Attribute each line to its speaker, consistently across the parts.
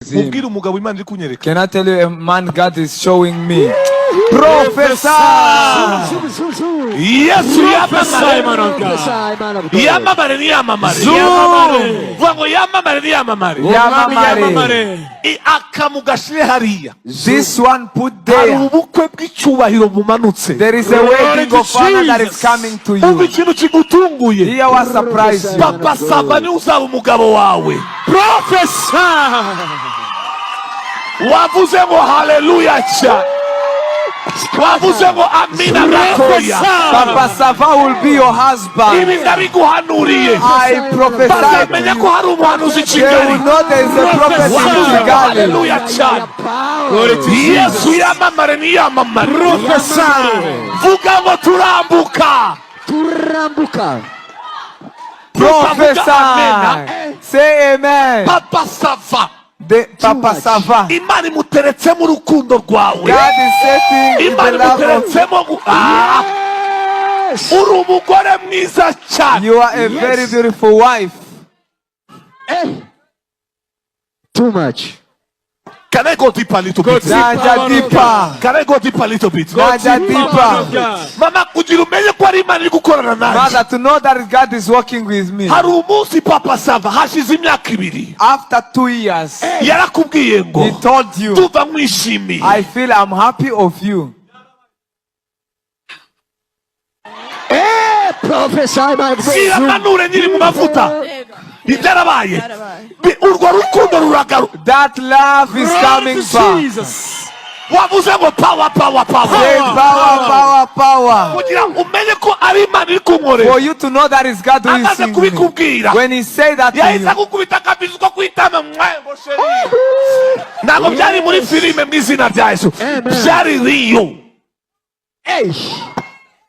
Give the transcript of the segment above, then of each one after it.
Speaker 1: Him.
Speaker 2: Mubwire umugabo Imana iri kunyereka.
Speaker 1: Can I tell you a man God is showing me? Prophesy!
Speaker 2: Yesu yamamare.
Speaker 3: Man of God.
Speaker 4: Man of God.
Speaker 2: Yamamare niyamamare.
Speaker 1: Zoom!
Speaker 2: Vuga ngo yamamare niyamamare.
Speaker 1: Yamamare.
Speaker 2: Akamu gashire hariya.
Speaker 1: This one put
Speaker 2: Hari
Speaker 1: there.
Speaker 2: Ubukwe bw'icyubahiro bumanutse.
Speaker 1: There is a wedding of honor that is coming to
Speaker 2: Umva
Speaker 1: you.
Speaker 2: Ikintu kigutunguye.
Speaker 1: Here was surprise you.
Speaker 2: Papa Sava niwe uzaba umugabo wawe.
Speaker 3: Prophesy.
Speaker 2: Wavuze ngo haleluya cyane, wavuze ngo amina gatoya.
Speaker 1: Papa Sava will be your husband.
Speaker 2: Ibi ndabiguhanuriye.
Speaker 1: I prophesy to
Speaker 2: Bazamenya ko
Speaker 1: you.
Speaker 2: Hari umuhanuzi i
Speaker 1: They will
Speaker 2: Kigali.
Speaker 1: Know there is a prophet in
Speaker 2: Wavuze ngo
Speaker 1: Kigali.
Speaker 2: Haleluya cyane.
Speaker 3: Glory to
Speaker 2: Yesu yamamare niyamamare.
Speaker 3: Prophesy.
Speaker 2: Vuga ngo turambuka.
Speaker 4: Turambuka.
Speaker 1: Prophesy.
Speaker 2: Amen.
Speaker 1: Say amen.
Speaker 2: Papa Sava,
Speaker 1: The Papa
Speaker 4: Much.
Speaker 1: Sava.
Speaker 2: Imana imuteretsemo urukundo rwawe.
Speaker 1: God is setting the
Speaker 2: Imana
Speaker 1: love of
Speaker 2: imuteretsemo Ah,
Speaker 4: Yes.
Speaker 2: uri umugore mwiza cyane.
Speaker 1: You are a very beautiful wife.
Speaker 4: Eh. Too much.
Speaker 2: Can I go deep a little
Speaker 3: Go
Speaker 2: bit?
Speaker 3: deep.
Speaker 1: Naja deeper.
Speaker 2: Can I go deep a little bit?
Speaker 1: Naja
Speaker 3: Man of
Speaker 1: deeper.
Speaker 3: God.
Speaker 2: Mama, kugira umenye ko ari Imana iri gukorana nanjye,
Speaker 1: Mother, to know that God is working with me.
Speaker 2: Hari umunsi Papa Sava hashize imyaka 2
Speaker 1: After 2 years,
Speaker 2: yarakubwiye ngo
Speaker 1: he told you,
Speaker 2: tuva mwishimiye.
Speaker 1: "I feel I'm happy of you."
Speaker 4: Eh, prophesy, man of God.
Speaker 2: Siramanure nyiri mu mavuta ibyarabaye. Urwo rukundo ruragaruka.
Speaker 1: That love is
Speaker 3: Glory
Speaker 1: coming
Speaker 3: to
Speaker 1: back.
Speaker 3: Jesus.
Speaker 2: Wavuze ngo power, power, power.
Speaker 1: Say power, power, power.
Speaker 2: Kugira ngo umenye ko ari Imana iri kunkorera,
Speaker 1: For you to know that it's God who is
Speaker 2: amaze
Speaker 1: in me.
Speaker 2: Kubikubwira,
Speaker 1: When he said that to
Speaker 2: yahise
Speaker 1: you,
Speaker 2: agukubita akabizu ko kwitama mwe ngo chérie. Ntabwo byari muri filime, mu izina rya Yesu.
Speaker 4: Amen.
Speaker 2: Byari real.
Speaker 4: Hey.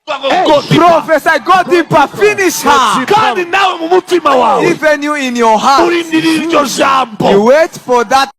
Speaker 2: Ngo go deeper.
Speaker 1: Prophesy, go deeper, finish her.
Speaker 2: Kandi nawe mu mutima wawe
Speaker 1: Even you in your heart,
Speaker 2: urindiriye iryo jambo.
Speaker 1: You wait for that.